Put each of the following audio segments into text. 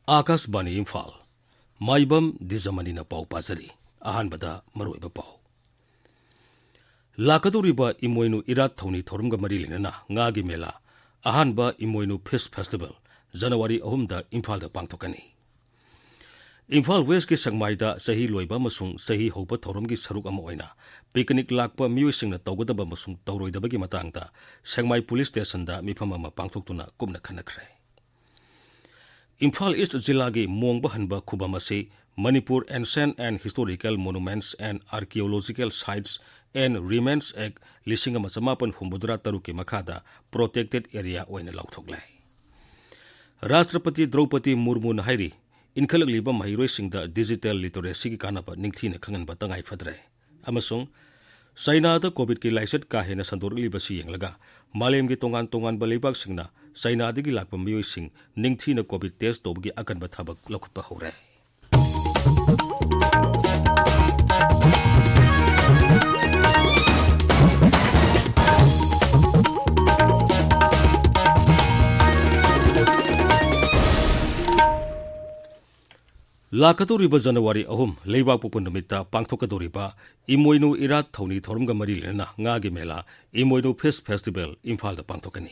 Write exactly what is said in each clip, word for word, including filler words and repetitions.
ꯑꯥꯀꯥꯁꯕꯥꯅꯤ ꯏꯝꯐꯥꯜ꯫ ꯃꯥꯏꯕꯝ ꯗꯤꯖꯃꯅꯤꯅ ꯄꯥꯎ ꯄꯥꯖꯔꯤ꯫ ꯑꯍꯥꯟꯕꯗ ꯃꯔꯨꯑꯣꯏꯕ ꯄꯥꯎ꯫ ꯂꯥꯛꯀꯗꯧꯔꯤꯕ ꯏꯃꯣꯏꯅꯨ ꯏꯔꯥꯠ ꯊꯧꯅꯤ ꯊꯧꯔꯝꯒ ꯃꯔꯤ ꯂꯩꯅꯅ ꯉꯥꯒꯤ ꯃꯦꯂꯥ, ꯑꯍꯥꯟꯕ ꯏꯃꯣꯏꯅꯨ ꯐꯤꯁ ꯐꯦꯁꯇꯤꯚꯦꯜ, ꯖꯅꯋꯥꯔꯤ ꯑꯍꯨꯝꯗ ꯏꯝꯐꯥꯜꯗ ꯄꯥꯡꯊꯣꯛꯀꯅꯤ꯫ ꯏꯝꯐꯥꯜ ꯋꯦꯁꯀꯤ ꯁꯦꯛꯃꯥꯏꯗ ꯆꯍꯤ ꯂꯣꯏꯕ ꯑꯃꯁꯨꯡ ꯆꯍꯤ ꯍꯧꯕ ꯊꯧꯔꯝꯒꯤ ꯁꯔꯨꯛ ꯑꯃ ꯑꯣꯏꯅ ꯄꯤꯀꯅꯤꯛ ꯂꯥꯛꯄ ꯃꯤꯑꯣꯏꯁꯤꯡꯅ ꯇꯧꯒꯗꯕ ꯑꯃꯁꯨꯡ ꯇꯧꯔꯣꯏꯗꯕꯒꯤ ꯃꯇꯥꯡꯗ ꯁꯦꯛꯃꯥꯏ ꯄꯨꯂꯤꯁ ꯁ꯭ꯇꯦꯁꯟꯗ ꯃꯤꯐꯝ ꯑꯃ ꯄꯥꯡꯊꯣꯛꯇꯨꯅ ꯀꯨꯞꯅ ꯈꯟꯅꯈ꯭ꯔꯦ꯫ ꯏꯝꯐꯥꯜ ꯏꯁ꯭ꯠ ꯖꯤꯂꯥꯒꯤ ꯃꯣꯡꯕ ꯍꯟꯕ ꯈꯨꯕꯝ ꯑꯁꯤ Manipur Ancient and Historical Monuments and Archaeological Sites and Remains Act ꯂꯤꯁꯤꯡ ꯑꯃ ꯆꯃꯥꯄꯟ ꯍꯨꯝꯐꯨꯇꯔꯥ ꯇꯔꯨꯛꯀꯤ ꯃꯈꯥꯗ ꯄ꯭ꯔꯣꯇꯦꯛꯇꯦꯗ ꯑꯦꯔꯤꯌꯥ ꯑꯣꯏꯅ ꯂꯥꯎꯊꯣꯛꯂꯦ꯫ ꯔꯥꯁꯇ꯭ꯔꯄꯇꯤ ꯗ꯭ꯔꯧꯄꯗꯤ ꯃꯨꯔꯃꯨꯅ ꯍꯥꯏꯔꯤ, ꯏꯟꯈꯠꯂꯛꯂꯤꯕ ꯃꯍꯩꯔꯣꯏꯁꯤꯡꯗ ꯗꯤꯖꯤꯇꯦꯜ ꯂꯤꯇꯔꯦꯁꯤꯒꯤ ꯀꯥꯟꯅꯕ ꯅꯤꯡꯊꯤꯅ ꯈꯪꯍꯟꯕ ꯇꯉꯥꯏ ꯐꯗ꯭ꯔꯦ꯫ ꯑꯃꯁꯨꯡ ꯆꯥꯏꯅꯥꯗ ꯀꯣꯚꯤꯗꯀꯤ ꯂꯥꯏꯆꯠ ꯀꯥ ꯍꯦꯟꯅ ꯁꯟꯗꯣꯔꯛꯂꯤꯕꯁꯤ ꯌꯦꯡꯂꯒ ꯃꯥꯂꯦꯝꯒꯤ ꯇꯣꯉꯥꯟ ꯇꯣꯉꯥꯟꯕ ꯂꯩꯕꯥꯛꯁꯤꯡꯅ ꯆꯥꯏꯅꯥꯗꯒꯤ ꯂꯥꯛꯄ ꯃꯤꯑꯣꯏꯁꯤꯡ ꯅꯤꯡꯊꯤꯅ ꯀꯣꯚꯤꯗ ꯇꯦꯁ ꯇꯧꯕꯒꯤ ꯑꯀꯟꯕ ꯊꯕꯛ ꯂꯧꯈꯠꯄ ꯍꯧꯔꯦ꯫ ꯂꯥꯛꯀꯗꯧꯔꯤꯕ ꯖꯅꯋꯥꯔꯤ ꯑꯍꯨꯝ, ꯂꯩꯕꯥꯛꯄꯣꯛꯄ ꯅꯨꯃꯤꯠꯇ ꯄꯥꯡꯊꯣꯛꯀꯗꯧꯔꯤꯕ ꯏꯃꯣꯏꯅꯨ ꯏꯔꯥꯠ ꯊꯧꯅꯤ ꯊꯧꯔꯝꯒ ꯃꯔꯤ ꯂꯩꯅꯅ ꯉꯥꯒꯤ ꯃꯦꯂꯥ, ꯏꯃꯣꯏꯅꯨ ꯐꯤꯁ ꯐꯦꯁꯇꯤꯚꯦꯜ, ꯏꯝꯐꯥꯜꯗ ꯄꯥꯡꯊꯣꯛꯀꯅꯤ꯫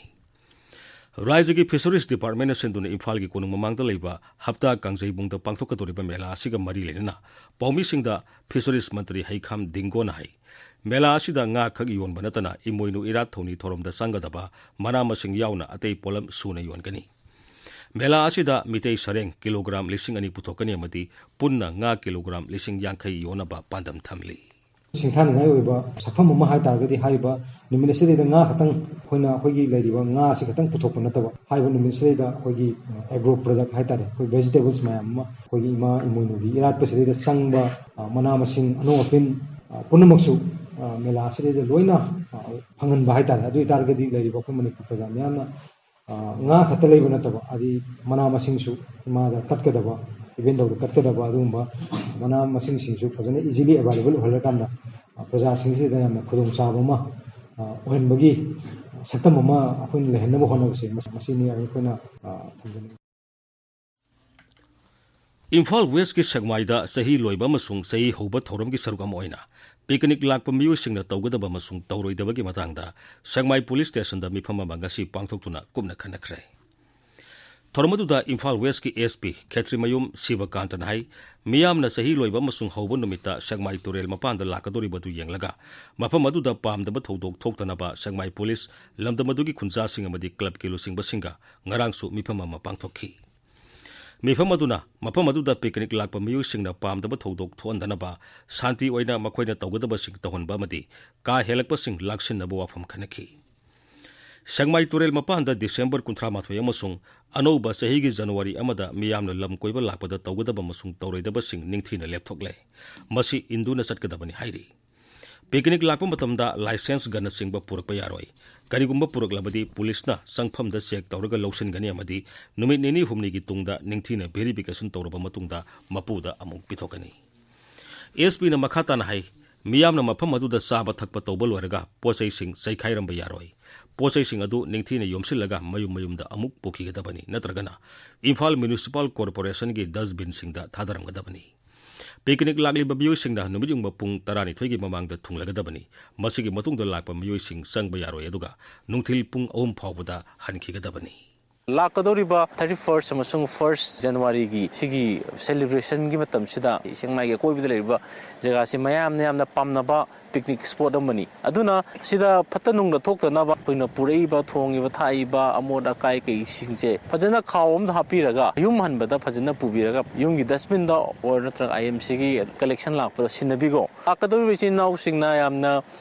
ꯔꯥꯏꯖ꯭ꯌꯒꯤ ꯐꯤꯁꯔꯤꯁ ꯗꯤꯄꯥꯔꯠꯃꯦꯟꯅ ꯁꯤꯟꯗꯨꯅ ꯏꯝꯐꯥꯜꯒꯤ ꯀꯣꯅꯨꯡ ꯃꯃꯥꯡꯗ ꯂꯩꯕ ꯍꯞꯇꯥ ꯀꯥꯡꯖꯩꯕꯨꯡꯗ ꯄꯥꯡꯊꯣꯛꯀꯗꯧꯔꯤꯕ ꯃꯦꯂꯥ ꯑꯁꯤꯒ ꯃꯔꯤ ꯂꯩꯅꯅ ꯄꯥꯎꯃꯤꯁꯤꯡꯗ ꯐꯤꯁꯔꯤꯁ ꯃꯟꯇ꯭ꯔꯤ ꯍꯩꯈꯥꯝ ꯗꯤꯡꯒꯣꯅ ꯍꯥꯏ, ꯃꯦꯂꯥ ꯑꯁꯤꯗ ꯉꯥ ꯈꯛ ꯌꯣꯟꯕ ꯅꯠꯇꯅ ꯏꯃꯣꯏꯅꯨ ꯏꯔꯥꯠ ꯊꯧꯅꯤ ꯊꯧꯔꯝꯗ ꯆꯪꯒꯗꯕ ꯃꯅꯥ ꯃꯁꯤꯡ ꯌꯥꯎꯅ ꯑꯇꯩ ꯄꯣꯠꯂꯝ ꯁꯨꯅ ꯌꯣꯟꯒꯅꯤ꯫ ꯃꯦꯂꯥ ꯑꯁꯤꯗ ꯃꯤꯇꯩ ꯁꯔꯦꯡ ꯀꯤꯂꯣꯒ꯭ꯔꯥꯝ ꯂꯤꯁꯤꯡ ꯑꯅꯤ ꯄꯨꯊꯣꯛꯀꯅꯤ ꯑꯃꯗꯤ ꯄꯨꯟꯅ ꯉꯥ ꯀꯤꯂꯣꯒ꯭ꯔꯥꯝ ꯂꯤꯁꯤꯡ ꯌꯥꯡꯈꯩ ꯌꯣꯟꯅꯕ ꯄꯥꯟꯗꯝ ꯊꯝꯂꯤ꯫ ꯁꯤꯡꯊꯥꯅꯤꯡꯉꯥꯏ ꯑꯣꯏꯕ ꯁꯛꯐꯝ ꯑꯃ ꯍꯥꯏ ꯇꯥꯔꯒꯗꯤ, ꯍꯥꯏꯔꯤꯕ ꯅꯨꯃꯤꯠ ꯑꯁꯤꯗꯩꯗ ꯉꯥ ꯈꯛꯇꯪ, ꯑꯩꯈꯣꯏꯅ ꯑꯩꯈꯣꯏꯒꯤ ꯂꯩꯔꯤꯕ ꯉꯥ ꯑꯁꯤ ꯈꯛꯇꯪ ꯄꯨꯊꯣꯛꯄ ꯅꯠꯇꯕ, ꯍꯥꯏꯔꯤꯕ ꯅꯨꯃꯤꯠꯁꯤꯗꯩꯗ ꯑꯩꯈꯣꯏꯒꯤ, ꯑ, ꯑꯦꯒ꯭ꯔꯣ ꯄ꯭ꯔꯗꯛ ꯍꯥꯏ ꯇꯥꯔꯦ, ꯑꯩꯈꯣꯏ ꯚꯦꯖꯤꯇꯦꯕꯜꯁ ꯃꯌꯥꯝ ꯑꯃ, ꯑꯩꯈꯣꯏꯒꯤ ꯏꯃꯥ ꯏꯃꯣꯏꯅꯨꯒꯤ ꯏꯔꯥꯠꯄꯁꯤꯗꯩꯗ ꯆꯪꯕ, ꯑ, ꯃꯅꯥ ꯃꯁꯤꯡ, ꯑꯅꯧ ꯑꯄꯤꯟ, ꯑ, ꯄꯨꯝꯅꯃꯛꯁꯨ, ꯑ, ꯃꯦꯂꯥ ꯑꯁꯤꯗꯩꯗ ꯂꯣꯏꯅ, ꯑ, ꯐꯪꯍꯟꯕ ꯍꯥꯏ ꯇꯥꯔꯦ꯫ ꯑꯗꯨ ꯑꯣꯏ ꯇꯥꯔꯒꯗꯤ ꯂꯩꯔꯤꯕ ꯑꯩꯈꯣꯏ ꯃꯅꯤꯄꯨꯔ ꯄ꯭ꯔꯖꯥ ꯃꯤꯌꯥꯝꯅ ꯑ, ꯉꯥ ꯈꯛꯇ ꯂꯩꯕ ꯅꯠꯇꯕ, ꯍꯥꯏꯗꯤ ꯃꯅꯥ ꯃꯁꯤꯡꯁꯨ, ꯏꯃꯥꯗ ꯀꯠꯀꯗꯕ, ꯏꯕꯦꯟꯗꯧꯗ ꯀꯠꯀꯗꯕ, ꯑꯗꯨꯒꯨꯝꯕ ꯃꯅꯥ ꯃꯁꯤꯡꯁꯤꯡꯁꯨ ꯐꯖꯅ easily available ꯑꯣꯏꯍꯜꯂꯀꯥꯟꯗ, ꯑ, ꯄ꯭ꯔꯖꯥꯁꯤꯡꯁꯤꯗ ꯌꯥꯝꯅ ꯈꯨꯗꯣꯡꯆꯥꯕ ꯑꯃ, ꯑ, ꯑꯣꯏꯍꯟꯕꯒꯤ ꯁꯛꯇꯝ ꯑꯃ ꯑꯩꯈꯣꯏꯅ ꯂꯩꯍꯟꯅꯕ ꯍꯣꯠꯅꯕꯁꯦ, ꯃꯁꯤ, ꯃꯁꯤꯅꯤ ꯑꯩꯈꯣꯏꯅ, ꯑ, ꯊꯝꯖꯅꯤꯡꯉꯤ꯫ ꯏꯝꯐꯥꯜ ꯋꯦꯁꯀꯤ ꯁꯦꯛꯃꯥꯏꯗ ꯆꯍꯤ ꯂꯣꯏꯕ ꯑꯃꯁꯨꯡ ꯆꯍꯤ ꯍꯧꯕ ꯊꯧꯔꯝꯒꯤ ꯁꯔꯨꯛ ꯑꯃ ꯑꯣꯏꯅ ꯄꯤꯀꯅꯤꯛ ꯂꯥꯛꯄ ꯃꯤꯑꯣꯏꯁꯤꯡꯅ ꯇꯧꯒꯗꯕ ꯑꯃꯁꯨꯡ ꯇꯧꯔꯣꯏꯗꯕꯒꯤ ꯃꯇꯥꯡꯗ ꯁꯦꯛꯃꯥꯏ ꯄꯨꯂꯤꯁ ꯁ꯭ꯇꯦꯁꯟꯗ ꯃꯤꯐꯝ ꯑꯃ ꯉꯁꯤ ꯄꯥꯡꯊꯣꯛꯇꯨꯅ ꯀꯨꯞꯅ ꯈꯟꯅꯈ꯭ꯔꯦ꯫ ꯊꯧꯔꯝ ꯑꯗꯨꯗ ꯏꯝꯐꯥꯜ ꯋꯦꯁꯀꯤ ꯑꯦꯁ ꯄꯤ ꯈꯦꯇ꯭ꯔꯤꯃꯌꯨꯝ ꯁꯤꯕꯀꯥꯟꯇꯅ ꯍꯥꯏ, ꯃꯤꯌꯥꯝꯅ ꯆꯍꯤ ꯂꯣꯏꯕ ꯑꯃꯁꯨꯡ ꯍꯧꯕ ꯅꯨꯃꯤꯠꯇ ꯁꯦꯛꯃꯥꯏ ꯇꯨꯔꯦꯜ ꯃꯄꯥꯟꯗ ꯂꯥꯛꯀꯗꯧꯔꯤꯕ ꯑꯗꯨ ꯌꯦꯡꯂꯒ ꯃꯐꯝ ꯑꯗꯨꯗ ꯄꯥꯝꯗꯕ ꯊꯧꯗꯣꯛ ꯊꯣꯛꯇꯅꯕ ꯁꯦꯛꯃꯥꯏ ꯄꯨꯂꯤꯁ, ꯂꯝꯗꯝ ꯑꯗꯨꯒꯤ ꯈꯨꯟꯖꯥꯁꯤꯡ ꯑꯃꯗꯤ ꯀ꯭ꯂꯕꯀꯤ ꯂꯨꯆꯤꯡꯕꯁꯤꯡꯒ ꯉꯔꯥꯡꯁꯨ ꯃꯤꯐꯝ ꯑꯃ ꯄꯥꯡꯊꯣꯛꯈꯤ꯫ ꯃꯤꯐꯝ ꯑꯗꯨꯅ ꯃꯐꯝ ꯑꯗꯨꯗ ꯄꯤꯀꯅꯤꯛ ꯂꯥꯛꯄ ꯃꯤꯑꯣꯏꯁꯤꯡꯅ ꯄꯥꯝꯗꯕ ꯊꯧꯗꯣꯛ ꯊꯣꯛꯍꯟꯗꯅꯕ, ꯁꯥꯟꯇꯤ ꯑꯣꯏꯅ ꯃꯈꯣꯏꯅ ꯇꯧꯒꯗꯕꯁꯤꯡ ꯇꯧꯍꯟꯕ ꯑꯃꯗꯤ ꯀꯥ ꯍꯦꯜꯂꯛꯄꯁꯤꯡ ꯂꯥꯛꯁꯤꯟꯅꯕ ꯋꯥꯐꯝ ꯈꯟꯅꯈꯤ꯫ ꯁꯦꯛꯃꯥꯏ ꯇꯨꯔꯦꯜ ꯃꯄꯥꯟꯗ ꯗꯤꯁꯦꯝꯕꯔ ꯀꯨꯟꯊ꯭ꯔꯥ ꯃꯥꯊꯣꯏ ꯑꯃꯁꯨꯡ ꯑꯅꯧꯕ ꯆꯍꯤꯒꯤ ꯖꯅꯋꯥꯔꯤ ꯑꯃꯗ ꯃꯤꯌꯥꯝꯅ ꯂꯝ ꯀꯣꯏꯕ ꯂꯥꯛꯄꯗ ꯇꯧꯒꯗꯕ ꯑꯃꯁꯨꯡ ꯇꯧꯔꯣꯏꯗꯕꯁꯤꯡ ꯅꯤꯡꯊꯤꯅ ꯂꯦꯞꯊꯣꯛꯂꯦ꯫ ꯃꯁꯤ ꯏꯟꯗꯨꯅ ꯆꯠꯀꯗꯕꯅꯤ ꯍꯥꯏꯔꯤ꯫ ꯄꯤꯀꯅꯤꯛ ꯂꯥꯛꯄ ꯃꯇꯝꯗ ꯂꯥꯏꯁꯦꯟꯁꯒꯅꯆꯤꯡꯕ ꯄꯨꯔꯛꯄ ꯌꯥꯔꯣꯏ꯫ ꯀꯔꯤꯒꯨꯝꯕ ꯄꯨꯔꯛꯂꯕꯗꯤ ꯄꯨꯂꯤꯁꯅ ꯆꯪꯐꯝꯗ ꯆꯦꯛ ꯇꯧꯔꯒ ꯂꯧꯁꯤꯟꯒꯅꯤ ꯑꯃꯗꯤ ꯅꯨꯃꯤꯠ ꯅꯤꯅꯤ ꯍꯨꯝꯅꯤꯒꯤ ꯇꯨꯡꯗ ꯅꯤꯡꯊꯤꯅ ꯚꯦꯔꯤꯐꯤꯀꯦꯁꯟ ꯇꯧꯔꯕ ꯃꯇꯨꯡꯗ ꯃꯄꯨꯗ ꯑꯃꯨꯛ ꯄꯤꯊꯣꯛꯀꯅꯤ꯫ ꯑꯦꯁ ꯄꯤꯅ ꯃꯈꯥ ꯇꯥꯅ ꯍꯥꯏ, ꯃꯤꯌꯥꯝꯅ ꯃꯐꯝ ꯑꯗꯨꯗ ꯆꯥꯕ ꯊꯛꯄ ꯇꯧꯕ ꯂꯣꯏꯔꯒ ꯄꯣꯠꯆꯩꯁꯤꯡ ꯆꯩꯈꯥꯏꯔꯝꯕ ꯌꯥꯔꯣꯏ꯫ ꯄꯣꯠꯆꯩꯁꯤꯡ ꯑꯗꯨ ꯅꯤꯡꯊꯤꯅ ꯌꯣꯝꯁꯤꯜꯂꯒ ꯃꯌꯨꯝ ꯃꯌꯨꯝꯗ ꯑꯃꯨꯛ ꯄꯨꯈꯤꯒꯗꯕꯅꯤ, ꯅꯠꯇ꯭ꯔꯒꯅ ꯏꯝꯐꯥꯜ ꯃ꯭ꯌꯨꯅꯤꯁꯤꯄꯥꯜ ꯀꯣꯔꯄꯣꯔꯦꯁꯟꯒꯤ ꯗꯁꯕꯤꯟꯁꯤꯡꯗ ꯊꯥꯗꯔꯝꯒꯗꯕꯅꯤ꯫ ꯄꯤꯀꯅꯤꯛ ꯂꯥꯛꯂꯤꯕ ꯃꯤꯑꯣꯏꯁꯤꯡꯅ ꯅꯨꯃꯤꯠ ꯌꯨꯡꯕ ꯄꯨꯡ ꯇꯔꯥꯅꯤꯊꯣꯏꯒꯤ ꯃꯃꯥꯡꯗ ꯊꯨꯡꯂꯒꯗꯕꯅꯤ꯫ ꯃꯁꯤꯒꯤ ꯃꯇꯨꯡꯗ ꯂꯥꯛꯄ ꯃꯤꯑꯣꯏꯁꯤꯡ ꯆꯪꯕ ꯌꯥꯔꯣꯏ, ꯑꯗꯨꯒ ꯅꯨꯡꯊꯤꯜ ꯄꯨꯡ ꯑꯍꯨꯝ ꯐꯥꯎꯕꯗ ꯍꯟꯈꯤꯒꯗꯕꯅꯤ꯫ ꯂꯥꯛꯀꯗꯧꯔꯤꯕ ꯊꯥꯔꯇꯤ ꯐꯥꯔꯁ ꯑꯃꯁꯨꯡ ꯐꯥꯔꯁ ꯖꯅꯋꯥꯔꯤꯒꯤ ꯁꯤꯒꯤ ꯁꯦꯂꯦꯕ꯭ꯔꯦꯁꯟꯒꯤ ꯃꯇꯝꯁꯤꯗ ꯁꯦꯛꯃꯥꯏꯒꯤ ꯑꯀꯣꯏꯕꯗ ꯂꯩꯔꯤꯕ ꯖꯒꯥꯁꯤ ꯃꯌꯥꯝꯅ ꯌꯥꯝꯅ ꯄꯥꯝꯅꯕ ꯄꯤꯛꯅꯤꯛ ꯁ꯭ꯄꯣꯠ ꯑꯃꯅꯤ꯫ ꯑꯗꯨꯅ ꯁꯤꯗ ꯐꯠꯇ ꯅꯨꯡꯗ ꯊꯣꯛꯇꯅꯕ ꯑꯩꯈꯣꯏꯅ ꯄꯨꯔꯛꯏꯕ, ꯊꯣꯡꯉꯤꯕ, ꯊꯥꯛꯏꯕ ꯑꯃꯣꯠ ꯑꯀꯥꯏ ꯀꯩꯁꯤꯡꯁꯦ ꯐꯖꯅ ꯈꯥꯎ ꯑꯃꯗ ꯍꯥꯞꯄꯤꯔꯒ ꯌꯨꯝ ꯍꯟꯕꯗ ꯐꯖꯅ ꯄꯨꯕꯤꯔꯒ ꯌꯨꯝꯒꯤ ꯗꯁꯕꯤꯟꯗ ꯑꯣꯔ ꯅꯠꯇ꯭ꯔꯒ ꯑꯥꯏ ꯑꯦꯝ ꯁꯤꯒꯤ ꯀꯂꯦꯛꯁꯟ ꯂꯥꯛꯄꯗ ꯁꯤꯟꯅꯕꯤꯈꯣ꯫ ꯂꯥꯛꯀꯗꯧꯔꯤꯕ ꯏꯆꯤꯟ ꯏꯅꯥꯎꯁꯤꯡꯅ ꯌꯥꯝꯅ,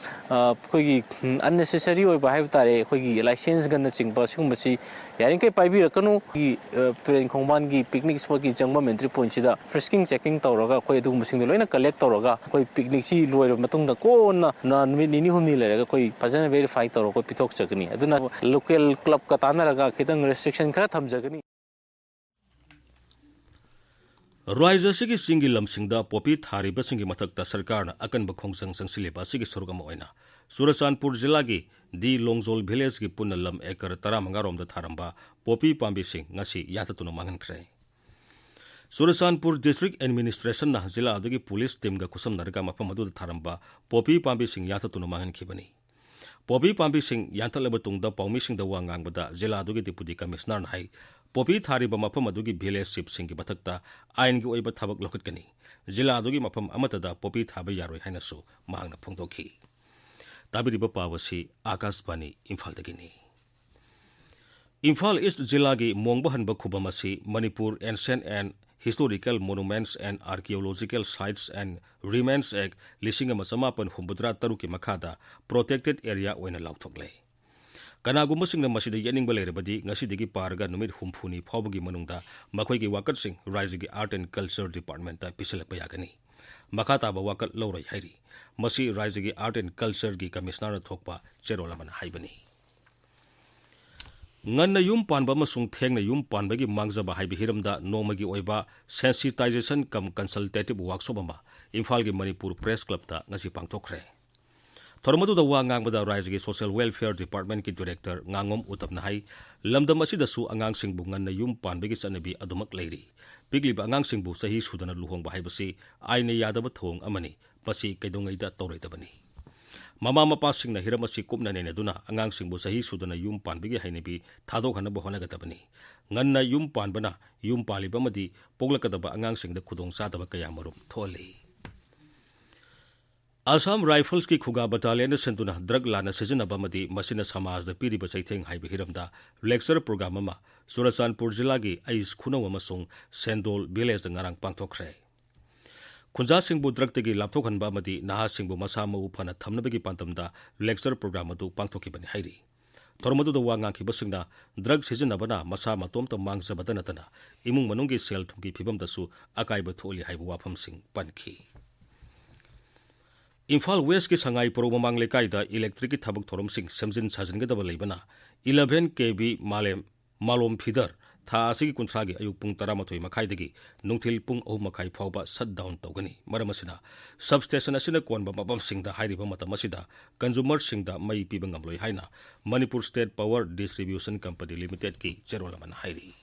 ꯑ, ꯑꯩꯈꯣꯏꯒꯤ, ꯎꯝ, ꯑꯟꯅꯦꯁꯦꯁꯔꯤ ꯑꯣꯏꯕ ꯍꯥꯏꯕ ꯇꯥꯔꯦ, ꯑꯩꯈꯣꯏꯒꯤ ꯂꯥꯏꯁꯦꯟꯁꯒꯅꯆꯤꯡꯕ ꯁꯤꯒꯨꯝꯕꯁꯤ ꯌꯥꯔꯤꯈꯩ ꯄꯥꯏꯕꯤꯔꯛꯀꯅꯨ꯫ ꯑꯩꯈꯣꯏꯒꯤ, ꯑ, ꯇꯨꯔꯦꯟ ꯈꯣꯡꯕꯥꯟꯒꯤ ꯄꯤꯛꯅꯤꯛ ꯁ꯭ꯄꯣꯠꯀꯤ ꯆꯪꯐꯝ ꯑꯦꯟꯇ꯭ꯔꯤ ꯄꯣꯏꯟꯠꯁꯤꯗ ꯐ꯭ꯔꯤꯁꯀꯤꯡ ꯆꯦꯛꯀꯤꯡ ꯇꯧꯔꯒ ꯑꯩꯈꯣꯏ ꯑꯗꯨꯒꯨꯝꯕꯁꯤꯡꯗꯣ ꯂꯣꯏꯅ ꯀꯂꯦꯛ ꯇꯧꯔꯒ ꯑꯩꯈꯣꯏ ꯄꯤꯛꯅꯤꯛꯁꯤ ꯂꯣꯏꯔꯕ ꯃꯇꯨꯡꯗ ꯀꯣꯟꯅ ꯅ-, ꯅꯨꯃꯤꯠ ꯅꯤꯅꯤ ꯍꯨꯝꯅꯤ ꯂꯩꯔꯒ ꯑꯩꯈꯣꯏ ꯐꯖꯅ ꯚꯦꯔꯤꯐꯥꯏ ꯇꯧꯔꯒ ꯑꯩꯈꯣꯏ ꯄꯤꯊꯣꯛꯆꯒꯅꯤ꯫ ꯑꯗꯨꯅ ꯂꯣꯀꯦꯜ ꯀ꯭ꯂꯕꯀ ꯇꯥꯟꯅꯔꯒ ꯈꯤꯇꯪ ꯔꯦꯁꯇ꯭ꯔꯤꯛꯁꯟ ꯈꯔ ꯊꯝꯖꯒꯅꯤ꯫ ꯔꯥꯖ꯭ꯌ ꯑꯁꯤꯒꯤ ꯆꯤꯡꯒꯤ ꯂꯝꯁꯤꯡꯗ ꯄꯣꯄꯤ ꯊꯥꯔꯤꯕꯁꯤꯡꯒꯤ ꯃꯊꯛꯇ ꯁꯔꯀꯥꯔꯅ ꯑꯀꯟꯕ ꯈꯣꯡꯖꯪ ꯆꯪꯁꯤꯜꯂꯤꯕ ꯑꯁꯤꯒꯤ ꯁꯔꯨꯛ ꯑꯃ ꯑꯣꯏꯅ ꯆꯨꯔꯆꯥꯟꯄꯨꯔ ꯖꯤꯂꯥꯒꯤ ꯗꯤ ꯂꯣꯡꯖꯣꯜ ꯚꯤꯂꯦꯖꯀꯤ ꯄꯨꯟꯅ ꯂꯝ ꯑꯦꯀꯔ ꯇꯔꯥꯃꯉꯥ ꯔꯣꯝꯗ ꯊꯥꯔꯝꯕ ꯄꯣꯄꯤ ꯄꯥꯝꯕꯤꯁꯤꯡ ꯉꯁꯤ ꯌꯥꯟꯊꯠꯇꯨꯅ ꯃꯥꯡꯍꯟꯈ꯭ꯔꯦ꯫ ꯆꯨꯔꯆꯥꯟꯄꯨꯔ District Administrationꯅ ꯖꯤꯂꯥ ꯑꯗꯨꯒꯤ ꯄꯨꯂꯤꯁ ꯇꯤꯝꯒ ꯈꯨꯠꯁꯝꯅꯔꯒ ꯃꯐꯝ ꯑꯗꯨꯗ ꯊꯥꯔꯝꯕ ꯄꯣꯄꯤ ꯄꯥꯝꯕꯤꯁꯤꯡ ꯌꯥꯟꯊꯠꯇꯨꯅ ꯃꯥꯡꯍꯟꯈꯤꯕꯅꯤ꯫ ꯄꯣꯄꯤ ꯄꯥꯝꯕꯤꯁꯤꯡ ꯌꯥꯟꯊꯠꯂꯕ ꯇꯨꯡꯗ ꯄꯥꯎꯃꯤꯁꯤꯡꯗ ꯋꯥ ꯉꯥꯡꯕꯗ ꯖꯤꯂꯥ ꯑꯗꯨꯒꯤ Deputy Commissionerꯅ ꯍꯥꯏ, ꯄꯣꯄꯤ ꯊꯥꯔꯤꯕ ꯃꯐꯝ ꯑꯗꯨꯒꯤ village chiefꯁꯤꯡꯒꯤ ꯃꯊꯛꯇ ꯑꯥꯏꯟꯒꯤ ꯑꯣꯏꯕ ꯊꯕꯛ ꯂꯧꯈꯠꯀꯅꯤ꯫ ꯖꯤꯂꯥ ꯑꯗꯨꯒꯤ ꯃꯐꯝ ꯑꯃꯠꯇꯗ ꯄꯣꯄꯤ ꯊꯥꯕ ꯌꯥꯔꯣꯏ ꯍꯥꯏꯅꯁꯨ ꯃꯍꯥꯛꯅ ꯐꯣꯡꯗꯣꯛꯈꯤ꯫ ꯇꯥꯕꯤꯔꯤꯕ ꯄꯥꯎ ꯑꯁꯤ ꯑꯥꯀꯥꯁꯕꯥꯅꯤ ꯏꯝꯐꯥꯜꯗꯒꯤꯅꯤ꯫ ꯏꯝꯐꯥꯜ East ꯖꯤꯂꯥꯒꯤ ꯃꯣꯡꯕ ꯍꯟꯕ ꯈꯨꯕꯝ ꯑꯁꯤ Manipur Ancient and Historical Monuments and Archaeological Sites and Remains Act ꯂꯤꯁꯤꯡ ꯑꯃ ꯆꯃꯥꯄꯟ ꯍꯨꯝꯐꯨꯇꯔꯥ ꯇꯔꯨꯛꯀꯤ ꯃꯈꯥꯗ protected area ꯑꯣꯏꯅ ꯂꯥꯎꯊꯣꯛꯂꯦ꯫ ꯀꯅꯥꯒꯨꯝꯕꯁꯤꯡꯅ ꯃꯁꯤꯗ ꯌꯦꯠꯅꯤꯡꯕ ꯂꯩꯔꯕꯗꯤ ꯉꯁꯤꯗꯒꯤ ꯄꯥꯔꯒ ꯅꯨꯃꯤꯠ ꯍꯨꯝꯐꯨꯅꯤ ꯐꯥꯎꯕꯒꯤ ꯃꯅꯨꯡꯗ ꯃꯈꯣꯏꯒꯤ ꯋꯥꯀꯠꯁꯤꯡ ꯔꯥꯏꯖꯒꯤ Art and Culture Departmentꯇ ꯄꯤꯁꯤꯜꯂꯛꯄ ꯌꯥꯒꯅꯤ꯫ ꯃꯈꯥ ꯇꯥꯕ ꯋꯥꯀꯠ ꯂꯧꯔꯣꯏ ꯍꯥꯏꯔꯤ꯫ ꯃꯁꯤ ꯔꯥꯏꯖꯒꯤ Art and Cultureꯒꯤ Commissionerꯅ ꯊꯣꯛꯄ ꯆꯦꯔꯣꯜ ꯑꯃꯅ ꯍꯥꯏꯕꯅꯤ꯫ ꯉꯟꯅ ꯌꯨꯝ ꯄꯥꯟꯕ ꯑꯃꯁꯨꯡ ꯊꯦꯡꯅ ꯌꯨꯝ ꯄꯥꯟꯕꯒꯤ ꯃꯥꯡꯖꯕ ꯍꯥꯏꯕ ꯍꯤꯔꯝꯗ ꯅꯣꯡꯃꯒꯤ ꯑꯣꯏꯕ sensitization cum consultative workshop ꯑꯃ ꯏꯝꯐꯥꯜꯒꯤ ꯃꯅꯤꯄꯨꯔ Press Clubꯇ ꯉꯁꯤ ꯄꯥꯡꯊꯣꯛꯈ꯭ꯔꯦ꯫ ꯊꯧꯔꯝ ꯑꯗꯨꯗ ꯋꯥ ꯉꯥꯡꯕꯗ ꯔꯥꯏꯖꯒꯤ Social Welfare Departmentꯀꯤ Director ꯉꯥꯉꯣꯝ ꯎꯇꯞꯅ ꯍꯥꯏ, ꯂꯝꯗꯝ ꯑꯁꯤꯗꯁꯨ ꯑꯉꯥꯡꯁꯤꯡꯕꯨ ꯉꯟꯅ ꯌꯨꯝ ꯄꯥꯟꯕꯒꯤ ꯆꯠꯅꯕꯤ ꯑꯗꯨꯃꯛ ꯂꯩꯔꯤ꯫ ꯄꯤꯛꯂꯤꯕ ꯑꯉꯥꯡꯁꯤꯡꯕꯨ ꯆꯍꯤ ꯁꯨꯗꯅ ꯂꯨꯍꯣꯡꯕ ꯍꯥꯏꯕꯁꯤ ꯑꯥꯏꯟꯅ ꯌꯥꯗꯕ ꯊꯧꯑꯣꯡ ꯑꯃꯅꯤ꯫ ꯃꯁꯤ ꯀꯩꯗꯧꯉꯩꯗ ꯇꯧꯔꯣꯏꯗꯕꯅꯤ꯫ ꯃꯃꯥ ꯃꯄꯥꯁꯤꯡꯅ ꯍꯤꯔꯝ ꯑꯁꯤ ꯀꯨꯞꯅ ꯅꯩꯅꯗꯨꯅ ꯑꯉꯥꯡꯁꯤꯡꯕꯨ ꯆꯍꯤ ꯁꯨꯗꯅ ꯌꯨꯝ ꯄꯥꯟꯕꯒꯤ ꯍꯩꯅꯕꯤ ꯊꯥꯗꯣꯛꯍꯟꯅꯕ ꯍꯣꯠꯅꯒꯗꯕꯅꯤ꯫ ꯉꯟꯅ ꯌꯨꯝ ꯄꯥꯟꯕꯅ ꯌꯨꯝ ꯄꯥꯜꯂꯤꯕ ꯑꯃꯗꯤ ꯄꯣꯛꯂꯛꯀꯗꯕ ꯑꯉꯥꯡꯁꯤꯡꯗ ꯈꯨꯗꯣꯡꯆꯥꯗꯕ ꯀꯌꯥꯃꯔꯨꯝ ꯊꯣꯛꯍꯜꯂꯤ꯫ Assam Riflesꯀꯤ ꯈꯨꯒꯥ battalionꯗ ꯁꯦꯟꯗꯨꯅ drug ꯂꯥꯟꯅ ꯁꯤꯖꯤꯟꯅꯕ ꯑꯃꯗꯤ ꯃꯁꯤꯅ ꯁꯃꯥꯖꯗ ꯄꯤꯔꯤꯕ ꯆꯩꯊꯦꯡ ꯍꯥꯏꯕ ꯍꯤꯔꯝꯗ lecture program ꯑꯃ ꯆꯨꯔꯆꯥꯟꯄꯨꯔ ꯖꯤꯂꯥꯒꯤ ꯑꯩꯁ ꯈꯨꯅꯧ ꯑꯃꯁꯨꯡ ꯁꯦꯟꯗꯣꯜ villageꯗ ꯉꯔꯥꯡ ꯄꯥꯡꯊꯣꯛꯈ꯭ꯔꯦ꯫ ꯈꯨꯟꯖꯥꯁꯤꯡꯕꯨ drugꯇꯒꯤ ꯂꯥꯞꯊꯣꯛꯍꯟꯕ ꯑꯃꯗꯤ ꯅꯍꯥꯁꯤꯡꯕꯨ ꯃꯁꯥ ꯃꯎ ꯐꯅ ꯊꯝꯅꯕꯒꯤ ꯄꯥꯟꯗꯝꯗ lecture program ꯑꯗꯨ ꯄꯥꯡꯊꯣꯛꯈꯤꯕꯅꯤ ꯍꯥꯏꯔꯤ꯫ ꯊꯧꯔꯝ ꯑꯗꯨꯗ ꯋꯥ ꯉꯥꯡꯈꯤꯕꯁꯤꯡꯅ drug ꯁꯤꯖꯤꯟꯅꯕꯅ ꯃꯁꯥ ꯃꯇꯣꯝꯇ ꯃꯥꯡꯖꯕꯗ ꯅꯠꯇꯅ ꯏꯃꯨꯡ ꯃꯅꯨꯡꯒꯤ ꯁꯦꯜ ꯊꯨꯝꯒꯤ ꯐꯤꯕꯝꯗꯁꯨ ꯑꯀꯥꯏꯕ ꯊꯣꯛꯍꯜꯂꯤ ꯍꯥꯏꯕ ꯋꯥꯐꯝꯁꯤꯡ ꯄꯟꯈꯤ꯫ ꯏꯝꯐꯥꯜ Westꯀꯤ ꯁꯉꯥꯏ ꯄꯣꯔꯧ ꯃꯃꯥꯡ ꯂꯩꯀꯥꯏꯗ electricꯀꯤ ꯊꯕꯛ ꯊꯧꯔꯝꯁꯤꯡ ꯁꯦꯝꯖꯤꯟ ꯁꯥꯖꯤꯟꯒꯗꯕ ꯂꯩꯕꯅ eleven KV ꯃꯥꯂꯦꯝ ꯃꯥꯂꯣꯝ feeder ꯊꯥ ꯑꯁꯤꯒꯤ ꯀꯨꯟꯊ꯭ꯔꯥꯒꯤ ꯑꯌꯨꯛ ꯄꯨꯡ ꯇꯔꯥꯃꯥꯊꯣꯏ ꯃꯈꯥꯏꯗꯒꯤ ꯅꯨꯡꯊꯤꯜ ꯄꯨꯡ ꯑꯍꯨꯝ ꯃꯈꯥꯏ ꯐꯥꯎꯕ shut down ꯇꯧꯒꯅꯤ꯫ ꯃꯔꯝ ꯑꯁꯤꯅ, substation ꯑꯁꯤꯅ ꯀꯣꯟꯕ ꯃꯐꯝꯁꯤꯡꯗ ꯍꯥꯏꯔꯤꯕ ꯃꯇꯝ ꯑꯁꯤꯗ consumerꯁꯤꯡꯗ ꯃꯩ ꯄꯤꯕ ꯉꯝꯂꯣꯏ ꯍꯥꯏꯅ Manipur State Power Distribution Company Limitedꯀꯤ ꯆꯦꯔꯣꯜ ꯑꯃꯅ ꯍꯥꯏꯔꯤ꯫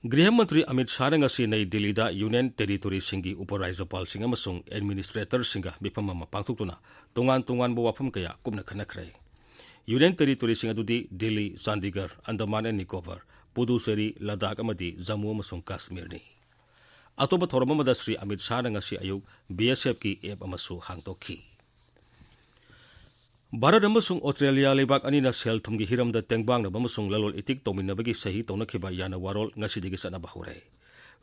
ꯒ꯭ꯔꯤꯍ ꯃꯟꯇ꯭ꯔꯤ ꯑꯃꯤꯠ ꯁꯥꯍꯅ ꯉꯁꯤ ꯅꯩ ꯗꯤꯜꯂꯤꯗ ꯌꯨꯅꯤꯌꯟ ꯇꯦꯔꯤꯇꯣꯔꯤꯁꯤꯡꯒꯤ ꯎꯄꯔꯥꯏꯖ꯭ꯌꯄꯥꯜꯁꯤꯡ ꯑꯃꯁꯨꯡ ꯑꯦꯗꯃꯤꯅꯤꯁꯇ꯭ꯔꯦꯇꯔꯁꯤꯡꯒ ꯃꯤꯐꯝ ꯑꯃ ꯄꯥꯡꯊꯣꯛꯇꯨꯅ ꯇꯣꯉꯥꯟ ꯇꯣꯉꯥꯟꯕ ꯋꯥꯐꯝ ꯀꯌꯥ ꯀꯨꯞꯅ ꯈꯟꯅꯈ꯭ꯔꯦ꯫ ꯌꯨꯅꯤꯌꯟ ꯇꯦꯔꯤꯇꯣꯔꯤꯁꯤꯡ ꯑꯗꯨꯗꯤ ꯗꯤꯜꯂꯤ, ꯆꯥꯟꯗꯤꯒꯔ, ꯑꯟꯗꯃꯥꯟ ꯑꯦꯟ ꯅꯤꯀꯣꯕꯔ, ꯄꯨꯗꯨꯆꯦꯔꯤ, ꯂꯗꯥꯈ ꯑꯃꯗꯤ ꯖꯝꯃꯨ ꯑꯃꯁꯨꯡ ꯀꯥꯁꯃꯤꯔꯅꯤ꯫ ꯑꯇꯣꯞꯄ ꯊꯧꯔꯝ ꯑꯃꯗ ꯁ꯭ꯔꯤ ꯑꯃꯤꯠ ꯁꯥꯍꯅ ꯉꯁꯤ ꯑꯌꯨꯛ ꯕꯤ ꯑꯦꯁ ꯑꯦꯐꯀꯤ ꯑꯦꯞ ꯑꯃꯁꯨ ꯍꯥꯡꯗꯣꯛꯈꯤ꯫ ꯚꯥꯔꯠ ꯑꯃꯁꯨꯡ ꯑꯣꯁꯇ꯭ꯔꯦꯂꯤꯌꯥ ꯂꯩꯕꯥꯛ ꯑꯅꯤꯅ ꯁꯦꯜ ꯊꯨꯝꯒꯤ ꯍꯤꯔꯝꯗ ꯇꯦꯡꯕꯥꯡꯅꯕ ꯑꯃꯁꯨꯡ ꯂꯂꯣꯟ ꯏꯇꯤꯛ ꯇꯧꯃꯤꯟꯅꯕꯒꯤ ꯁꯍꯤ ꯇꯧꯅꯈꯤꯕ ꯌꯥꯅꯋꯥꯔꯣꯜ ꯉꯁꯤꯗꯒꯤ ꯆꯠꯅꯕ ꯍꯧꯔꯦ꯫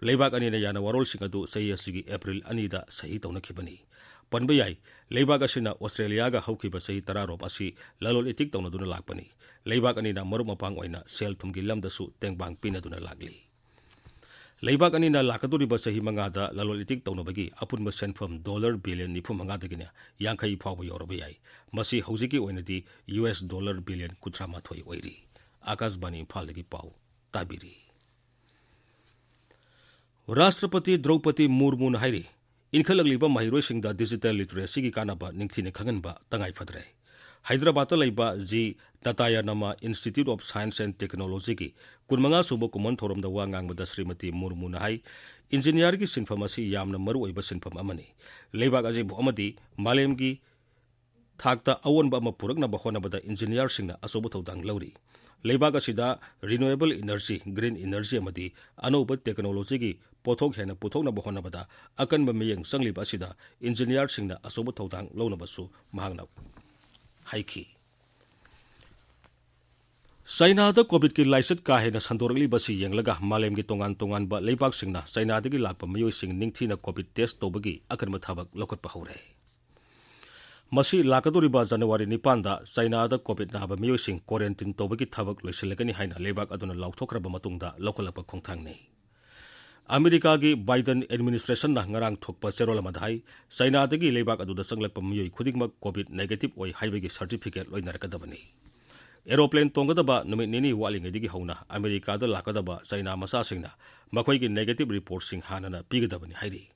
ꯂꯩꯕꯥꯛ ꯑꯅꯤꯅ ꯌꯥꯅꯋꯥꯔꯣꯜꯁꯤꯡ ꯑꯗꯨ ꯆꯍꯤ ꯑꯁꯤꯒꯤ ꯑꯦꯄ꯭ꯔꯤꯜ ꯑꯅꯤꯗ ꯁꯍꯤ ꯇꯧꯅꯈꯤꯕꯅꯤ꯫ ꯄꯟꯕ ꯌꯥꯏ, ꯂꯩꯕꯥꯛ ꯑꯁꯤꯅ ꯑꯣꯁꯇ꯭ꯔꯦꯂꯤꯌꯥꯒ ꯍꯧꯈꯤꯕ ꯆꯍꯤ ꯇꯔꯥꯔꯣꯝ ꯑꯁꯤ ꯂꯂꯣꯟ ꯏꯇꯤꯛ ꯇꯧꯅꯗꯨꯅ ꯂꯥꯛꯄꯅꯤ꯫ ꯂꯩꯕꯥꯛ ꯑꯅꯤꯅ ꯃꯔꯨꯞ ꯃꯄꯥꯡ ꯑꯣꯏꯅ ꯁꯦꯜ ꯊꯨꯝꯒꯤ ꯂꯝꯗꯁꯨ ꯇꯦꯡꯕꯥꯡ ꯄꯤꯅꯗꯨꯅ ꯂꯥꯛꯂꯤ꯫ ꯂꯩꯕꯥꯛ ꯑꯅꯤꯅ ꯂꯥꯛꯀꯗꯧꯔꯤꯕ ꯆꯍꯤ ꯃꯉꯥꯗ ꯂꯂꯣꯟ ꯏꯇꯤꯛ ꯇꯧꯅꯕꯒꯤ ꯑꯄꯨꯟꯕ ꯁꯦꯟꯐꯝ ꯗꯣꯂꯔ ꯕꯤꯂꯤꯌꯟ ꯅꯤꯐꯨ ꯃꯉꯥꯗꯒꯤꯅ ꯌꯥꯡꯈꯩ ꯐꯥꯎꯕ ꯌꯧꯔꯕ ꯌꯥꯏ꯫ ꯃꯁꯤ ꯍꯧꯖꯤꯛꯀꯤ ꯑꯣꯏꯅꯗꯤ ꯌꯨ ꯑꯦꯁ ꯗꯣꯂꯔ ꯕꯤꯂꯤꯌꯟ ꯀꯨꯟꯊ꯭ꯔꯥ ꯃꯥꯊꯣꯏ ꯑꯣꯏꯔꯤ꯫ ꯑꯀꯥꯁꯕꯥꯅꯤ ꯏꯝꯐꯥꯜꯗꯒꯤ ꯄꯥꯎ ꯇꯥꯕꯤꯔꯤ꯫ ꯔꯥꯁꯇ꯭ꯔꯄꯇꯤ ꯗ꯭ꯔꯧꯄꯗꯤ ꯃꯨꯔꯃꯨꯅ ꯍꯥꯏꯔꯤ, ꯏꯟꯈꯠꯂꯛꯂꯤꯕ ꯃꯍꯩꯔꯣꯏꯁꯤꯡꯗ ꯗꯤꯖꯤꯇꯦꯜ ꯂꯤꯇꯔꯦꯁꯤꯒꯤ ꯀꯥꯟꯅꯕ ꯅꯤꯡꯊꯤꯅ ꯈꯪꯍꯟꯕ ꯇꯉꯥꯏ ꯐꯗ꯭ꯔꯦ꯫ ꯍꯥꯏꯗ꯭ꯔꯕꯥꯗꯇ ꯂꯩꯕ G Narayanamma institute of science and ꯇꯦꯛꯅꯣꯂꯣꯖꯤꯒꯤ ꯀꯨꯟꯃꯉꯥ ꯁꯨꯕ ꯀꯨꯝꯑꯣꯟ ꯊꯧꯔꯝꯗ ꯋꯥ ꯉꯥꯡꯕꯗ ꯁ꯭ꯔꯤꯃꯇꯤ ꯃꯨꯔꯃꯨꯅ ꯍꯥꯏ, ꯏꯟꯖꯤꯅꯤꯌꯥꯔꯒꯤ ꯁꯤꯟꯐꯝ ꯑꯁꯤ ꯌꯥꯝꯅ ꯃꯔꯨꯑꯣꯏꯕ ꯁꯤꯟꯐꯝ ꯑꯃꯅꯤ꯫ ꯂꯩꯕꯥꯛ ꯑꯁꯤꯕꯨ ꯑꯃꯗꯤ ꯃꯥꯂꯦꯝꯒꯤ ꯊꯥꯛꯇ ꯑꯑꯣꯟꯕ ꯑꯃ ꯄꯨꯔꯛꯅꯕ ꯍꯣꯠꯅꯕꯗ ꯏꯟꯖꯤꯅꯤꯌꯥꯔꯁꯤꯡꯅ ꯑꯆꯧꯕ ꯊꯧꯗꯥꯡ ꯂꯧꯔꯤ꯫ ꯂꯩꯕꯥꯛ ꯑꯁꯤꯗ ꯔꯤꯅ꯭ꯌꯨꯑꯦꯕꯜ ꯏꯅꯔꯖꯤ, ꯒ꯭ꯔꯤꯟ ꯏꯅꯔꯖꯤ ꯑꯃꯗꯤ ꯑꯅꯧꯕ ꯇꯦꯛꯅꯣꯂꯣꯖꯤꯒꯤ ꯄꯣꯠꯊꯣꯛ ꯍꯦꯟꯅ ꯄꯨꯊꯣꯛꯅꯕ ꯍꯣꯠꯅꯕꯗ ꯑꯀꯟꯕ ꯃꯤꯠꯌꯦꯡ ꯆꯪꯂꯤꯕ ꯑꯁꯤꯗ ꯏꯟꯖꯤꯅꯤꯌꯥꯔꯁꯤꯡꯅ ꯑꯆꯧꯕ ꯊꯧꯗꯥꯡ ꯂꯧꯅꯕꯁꯨ ꯃꯍꯥꯛꯅ ꯍꯥꯏꯈꯤ꯫ ꯆꯥꯏꯅꯥꯗ ꯀꯣꯚꯤꯗꯀꯤ ꯂꯥꯏꯆꯠ ꯀꯥ ꯍꯦꯟꯅ ꯁꯟꯗꯣꯔꯛꯂꯤꯕ ꯑꯁꯤ ꯌꯦꯡꯂꯒ ꯃꯥꯂꯦꯝꯒꯤ ꯇꯣꯉꯥꯟ ꯇꯣꯉꯥꯟꯕ ꯂꯩꯕꯥꯛꯁꯤꯡꯅ ꯆꯥꯏꯅꯥꯗꯒꯤ ꯂꯥꯛꯄ ꯃꯤꯑꯣꯏꯁꯤꯡ ꯅꯤꯡꯊꯤꯅ ꯀꯣꯚꯤꯗ ꯇꯦꯁ ꯇꯧꯕꯒꯤ ꯑꯀꯟꯕ ꯊꯕꯛ ꯂꯧꯈꯠꯄ ꯍꯧꯔꯦ꯫ ꯃꯁꯤ ꯂꯥꯛꯀꯗꯧꯔꯤꯕ ꯖꯅꯋꯥꯔꯤ ꯅꯤꯄꯥꯟꯗ ꯆꯥꯏꯅꯥꯗ ꯀꯣꯚꯤꯗ ꯅꯥꯕ ꯃꯤꯑꯣꯏꯁꯤꯡ ꯀ꯭ꯋꯥꯔꯦꯟꯇꯤꯟ ꯇꯧꯕꯒꯤ ꯊꯕꯛ ꯂꯣꯏꯁꯤꯜꯂꯒꯅꯤ ꯍꯥꯏꯅ ꯂꯩꯕꯥꯛ ꯑꯗꯨꯅ ꯂꯥꯎꯊꯣꯛꯈ꯭ꯔꯕ ꯃꯇꯨꯡꯗ ꯂꯧꯈꯠꯂꯛꯄ ꯈꯣꯡꯊꯥꯡꯅꯤ꯫ ꯑꯃꯦꯔꯤꯀꯥꯒꯤ ꯕꯥꯏꯗꯟ ꯑꯦꯗꯃꯤꯅꯤꯁꯇ꯭ꯔꯦꯁꯟꯅ ꯉꯔꯥꯡ ꯊꯣꯛꯄ ꯆꯦꯔꯣꯜ ꯑꯃꯗ ꯍꯥꯏ, ꯆꯥꯏꯅꯥꯗꯒꯤ ꯂꯩꯕꯥꯛ ꯑꯗꯨꯗ ꯆꯪꯂꯛꯄ ꯃꯤꯑꯣꯏ ꯈꯨꯗꯤꯡꯃꯛ ꯀꯣꯚꯤꯗ ꯅꯦꯒꯦꯇꯤꯚ ꯑꯣꯏ ꯍꯥꯏꯕꯒꯤ ꯁꯔꯇꯤꯐꯤꯀꯦꯠ ꯂꯣꯏꯅꯔꯛꯀꯗꯕꯅꯤ꯫ ꯑꯦꯔꯣꯄ꯭ꯂꯦꯟ ꯇꯣꯡꯒꯗꯕ ꯅꯨꯃꯤꯠ ꯅꯤꯅꯤ ꯋꯥꯠꯂꯤꯉꯩꯗꯒꯤ ꯍꯧꯅ ꯑꯃꯦꯔꯤꯀꯥꯗ ꯂꯥꯛꯀꯗꯕ ꯆꯥꯏꯅꯥ ꯃꯆꯥꯁꯤꯡꯅ ꯃꯈꯣꯏꯒꯤ ꯅꯦꯒꯦꯇꯤꯚ ꯔꯤꯄꯣꯔꯠꯁꯤꯡ ꯍꯥꯟꯅꯅ ꯄꯤꯒꯗꯕꯅꯤ ꯍꯥꯏꯔꯤ꯫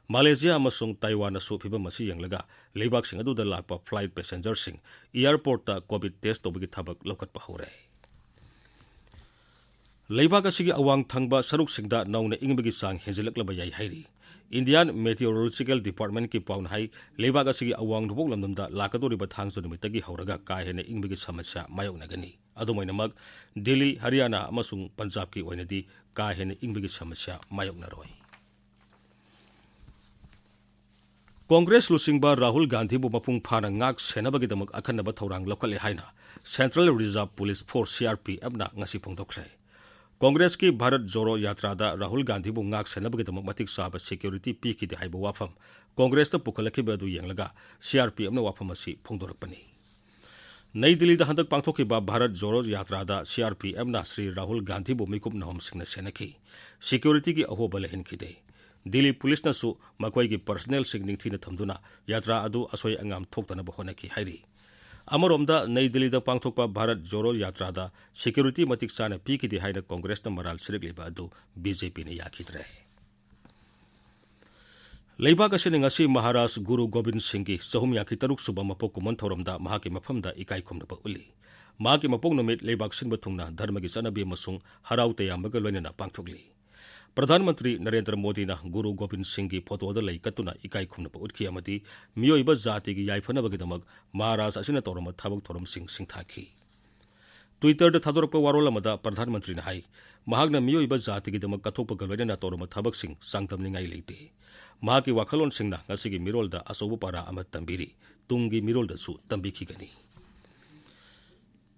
ꯃꯥꯂꯦꯁꯤꯌꯥ ꯑꯃꯁꯨꯡ ꯇꯥꯏꯋꯥꯟꯅꯁꯨ ꯐꯤꯚꯝ ꯑꯁꯤ ꯌꯦꯡꯂꯒ ꯂꯩꯕꯥꯛꯁꯤꯡ ꯑꯗꯨꯗ ꯂꯥꯛꯄ ꯐ꯭ꯂꯥꯏꯠ ꯄꯦꯁꯦꯟꯖꯔꯁꯤꯡ ꯑꯦꯌꯥꯔꯄꯣꯔꯠꯇ ꯀꯣꯚꯤꯗ ꯇꯦꯁ ꯇꯧꯕꯒꯤ ꯊꯕꯛ ꯂꯧꯈꯠꯄ ꯍꯧꯔꯦ꯫ ꯂꯩꯕꯥꯛ ꯑꯁꯤꯒꯤ ꯑꯋꯥꯡ ꯊꯪꯕ ꯁꯔꯨꯛꯁꯤꯡꯗ ꯅꯧꯅ ꯏꯪꯕꯒꯤ ꯆꯥꯡ ꯍꯦꯟꯖꯤꯜꯂꯛꯂꯕ ꯌꯥꯏ ꯍꯥꯏꯔꯤ꯫ Indian Meteorological Departmentꯀꯤ ꯄꯥꯎꯅ ꯍꯥꯏ, ꯂꯩꯕꯥꯛ ꯑꯁꯤꯒꯤ ꯑꯋꯥꯡ ꯅꯣꯡꯄꯣꯛ ꯂꯝꯗꯝꯗ ꯂꯥꯛꯀꯗꯧꯔꯤꯕ ꯊꯥꯡꯖ ꯅꯨꯃꯤꯠꯇꯒꯤ ꯍꯧꯔꯒ ꯀꯥ ꯍꯦꯟꯅ ꯏꯪꯕꯒꯤ ꯁꯃꯁ꯭ꯌꯥ ꯃꯥꯌꯣꯛꯅꯒꯅꯤ꯫ ꯑꯗꯨꯝ ꯑꯣꯏꯅꯃꯛ, ꯗꯤꯜꯂꯤ, ꯍꯔꯤꯌꯥꯅꯥ ꯑꯃꯁꯨꯡ ꯄꯟꯖꯥꯕꯀꯤ ꯑꯣꯏꯅꯗꯤ ꯀꯥ ꯍꯦꯟꯅ ꯏꯪꯕꯒꯤ ꯁꯃꯁ꯭ꯌꯥ ꯃꯥꯌꯣꯛꯅꯔꯣꯏ꯫ ꯀꯣꯡꯒ꯭ꯔꯦꯁ ꯂꯨꯆꯤꯡꯕ ꯔꯥꯍꯨꯜ ꯒꯥꯟꯙꯤꯕꯨ ꯃꯄꯨꯡ ꯐꯥꯅ ꯉꯥꯛ ꯁꯦꯟꯅꯕꯒꯤꯗꯃꯛ ꯑꯈꯟꯅꯕ ꯊꯧꯔꯥꯡ ꯂꯧꯈꯠꯂꯦ ꯍꯥꯏꯅ Central Reserve Police Force, CRPFꯅ ꯉꯁꯤ ꯐꯣꯡꯗꯣꯛꯈ꯭ꯔꯦ꯫ ꯀꯣꯡꯒ꯭ꯔꯦꯁꯀꯤ ꯚꯥꯔꯠ ꯖꯣꯔꯣ ꯌꯥꯇ꯭ꯔꯥꯗ ꯔꯥꯍꯨꯜ ꯒꯥꯟꯙꯤꯕꯨ ꯉꯥꯛ ꯁꯦꯟꯅꯕꯒꯤꯗꯃꯛ ꯃꯇꯤꯛ ꯆꯥꯕ ꯁꯦꯀ꯭ꯌꯨꯔꯤꯇꯤ ꯄꯤꯈꯤꯗꯦ ꯍꯥꯏꯕ ꯋꯥꯐꯝ ꯀꯣꯡꯒ꯭ꯔꯦꯁꯅ ꯄꯨꯈꯠꯂꯛꯈꯤꯕ ꯑꯗꯨ ꯌꯦꯡꯂꯒ CRPFꯅ ꯋꯥꯐꯝ ꯑꯁꯤ ꯐꯣꯡꯗꯣꯔꯛꯄꯅꯤ꯫ ꯅꯩ ꯗꯤꯜꯂꯤꯗ ꯍꯟꯗꯛ ꯄꯥꯡꯊꯣꯛꯈꯤꯕ ꯚꯥꯔꯠ ꯖꯣꯔꯣ ꯌꯥꯇ꯭ꯔꯥꯗ CRPFꯅ ꯁ꯭ꯔꯤ ꯔꯥꯍꯨꯜ ꯒꯥꯟꯙꯤꯕꯨ ꯃꯤꯀꯨꯞ ꯅꯍꯨꯝꯁꯤꯡꯅ ꯁꯦꯟꯅꯈꯤ꯫ ꯁꯦꯀ꯭ꯌꯨꯔꯤꯇꯤꯒꯤ ꯑꯍꯣꯕ ꯂꯩꯍꯟꯈꯤꯗꯦ꯫ ꯗꯤꯜꯂꯤ ꯄꯨꯂꯤꯁꯅꯁꯨ ꯃꯈꯣꯏꯒꯤ ꯄꯔꯁꯅꯦꯜꯁꯤꯡ ꯅꯤꯡꯊꯤꯅ ꯊꯝꯗꯨꯅ ꯌꯥꯇ꯭ꯔꯥ ꯑꯗꯨ ꯑꯁꯣꯏ ꯑꯉꯥꯝ ꯊꯣꯛꯇꯅꯕ ꯍꯣꯠꯅꯈꯤ ꯍꯥꯏꯔꯤ꯫ ꯑꯃꯔꯣꯝꯗ, ꯅꯩ ꯗꯤꯜꯂꯤꯗ ꯄꯥꯡꯊꯣꯛꯄ ꯚꯥꯔꯠ ꯖꯣꯔꯣ ꯌꯥꯇ꯭ꯔꯥꯗ ꯁꯦꯀ꯭ꯌꯨꯔꯤꯇꯤ ꯃꯇꯤꯛ ꯆꯥꯅ ꯄꯤꯈꯤꯗꯦ ꯍꯥꯏꯅ ꯀꯣꯡꯒ꯭ꯔꯦꯁꯅ ꯃꯔꯥꯜ ꯁꯤꯔꯛꯂꯤꯕ ꯑꯗꯨ BJPꯅ ꯌꯥꯈꯤꯗ꯭ꯔꯦ꯫ ꯂꯩꯕꯥꯛ ꯑꯁꯤꯅ ꯉꯁꯤ ꯃꯍꯥꯔꯥꯖ ꯒꯨꯔꯨ ꯒꯣꯕꯤꯟ ꯁꯤꯡꯒꯤ ꯆꯍꯨꯝ ꯌꯥꯡꯈꯩ ꯇꯔꯨꯛ ꯁꯨꯕ ꯃꯄꯣꯛ ꯀꯨꯝꯑꯣꯟ ꯊꯧꯔꯝꯗ ꯃꯍꯥꯛꯀꯤ ꯃꯐꯝꯗ ꯏꯀꯥꯏ ꯈꯨꯝꯅꯕ ꯎꯠꯂꯤ꯫ ꯃꯍꯥꯛꯀꯤ ꯃꯄꯣꯛ ꯅꯨꯃꯤꯠ ꯂꯩꯕꯥꯛ ꯁꯤꯟꯕ ꯊꯨꯡꯅ ꯙꯔꯃꯒꯤ ꯆꯠꯅꯕꯤ ꯑꯃꯁꯨꯡ ꯍꯔꯥꯎ ꯇꯌꯥꯝꯕꯒ ꯂꯣꯏꯅꯅ ꯄꯥꯡꯊꯣꯛꯂꯤ꯫ ꯄ꯭ꯔꯙꯥꯟ ꯃꯟꯇ꯭ꯔꯤ ꯅꯔꯦꯟꯗ꯭ꯔ ꯃꯣꯗꯤꯅ ꯒꯨꯔꯨ ꯒꯣꯕꯤꯟ ꯁꯤꯡꯒꯤ ꯐꯣꯇꯣꯗ ꯂꯩ ꯀꯠꯇꯨꯅ ꯏꯀꯥꯏ ꯈꯨꯝꯅꯕ ꯎꯠꯈꯤ ꯑꯃꯗꯤ ꯃꯤꯑꯣꯏꯕ ꯖꯥꯇꯤꯒꯤ ꯌꯥꯏꯐꯅꯕꯒꯤꯗꯃꯛ ꯃꯍꯥꯔꯥꯖ ꯑꯁꯤꯅ ꯇꯧꯔꯝꯕ ꯊꯕꯛ ꯊꯧꯔꯝꯁꯤꯡ ꯁꯤꯡꯊꯥꯈꯤ꯫ Twitterꯗ ꯊꯥꯗꯣꯔꯛꯄ ꯋꯥꯔꯣꯜ ꯑꯃꯗ ꯄ꯭ꯔꯙꯥꯟ ꯃꯟꯇ꯭ꯔꯤꯅ ꯍꯥꯏ, ꯃꯍꯥꯛꯅ ꯃꯤꯑꯣꯏꯕ ꯖꯥꯇꯤꯒꯤꯗꯃꯛ ꯀꯠꯊꯣꯛꯄꯒ ꯂꯣꯏꯅꯅ ꯇꯧꯔꯝꯕ ꯊꯕꯛꯁꯤꯡ ꯆꯥꯡꯗꯝꯅꯤꯡꯉꯥꯏ ꯂꯩꯇꯦ꯫ ꯃꯍꯥꯛꯀꯤ ꯋꯥꯈꯜꯂꯣꯟꯁꯤꯡꯅ ꯉꯁꯤꯒꯤ ꯃꯤꯔꯣꯜꯗ ꯑꯆꯧꯕ ꯄꯥꯔꯥ ꯑꯃ ꯇꯝꯕꯤꯔꯤ, ꯇꯨꯡꯒꯤ ꯃꯤꯔꯣꯜꯗꯁꯨ ꯇꯝꯕꯤꯈꯤꯒꯅꯤ꯫